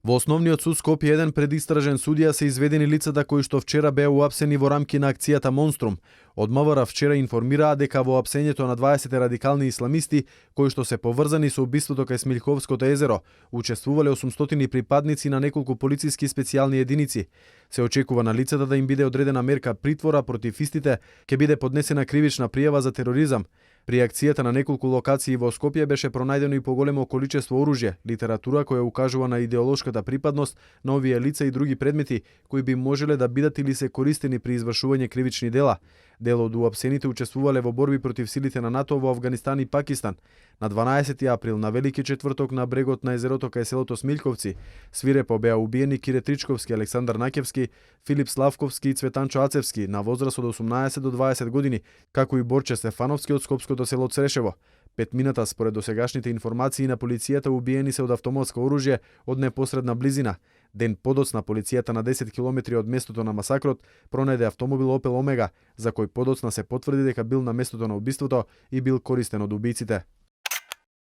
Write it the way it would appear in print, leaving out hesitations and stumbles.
Во Основниот суд Скопје 1 предистражен судија се изведени лицата кои што вчера беа уапсени во рамки на акцијата Монструм. Од МВР вчера информираа дека во апсењето на 20 радикални исламисти кои што се поврзани со убиството кај Смилјковското езеро учествувале 800 припадници на неколку полициски специјални единици. Се очекува на лицата да им биде одредена мерка притвора, против истите ќе биде поднесена кривична пријава за тероризам. При акцијата на неколку локации во Скопје беше пронајдено и поголемо количество оружје, литература која укажува на идеолошката припадност на овие лица и други предмети кои би можеле да бидат или се користени при извршување кривични дела. Дел од уапсените учествувале во борби против силите на НАТО во Авганистан и Пакистан. На 12 април, на Велики четврток, на брегот на езерото кај селото Смилјковци, свирепо беа убиени Кире Тричковски, Александар Накевски, Филип Славковски и Цветанчо Ацевски на возраст од 18 до 20 години, како и Борче Стефановски од скопското село Црешево. 5 минута според досегашните информации на полицијата убиени се од автоматско оружје од непосредна близина. Ден подоцна полицијата на 10 километри од местото на масакрот пронајде автомобил Opel Omega, за кој подоцна се потврди дека бил на местото на убиството и бил користен од убиците.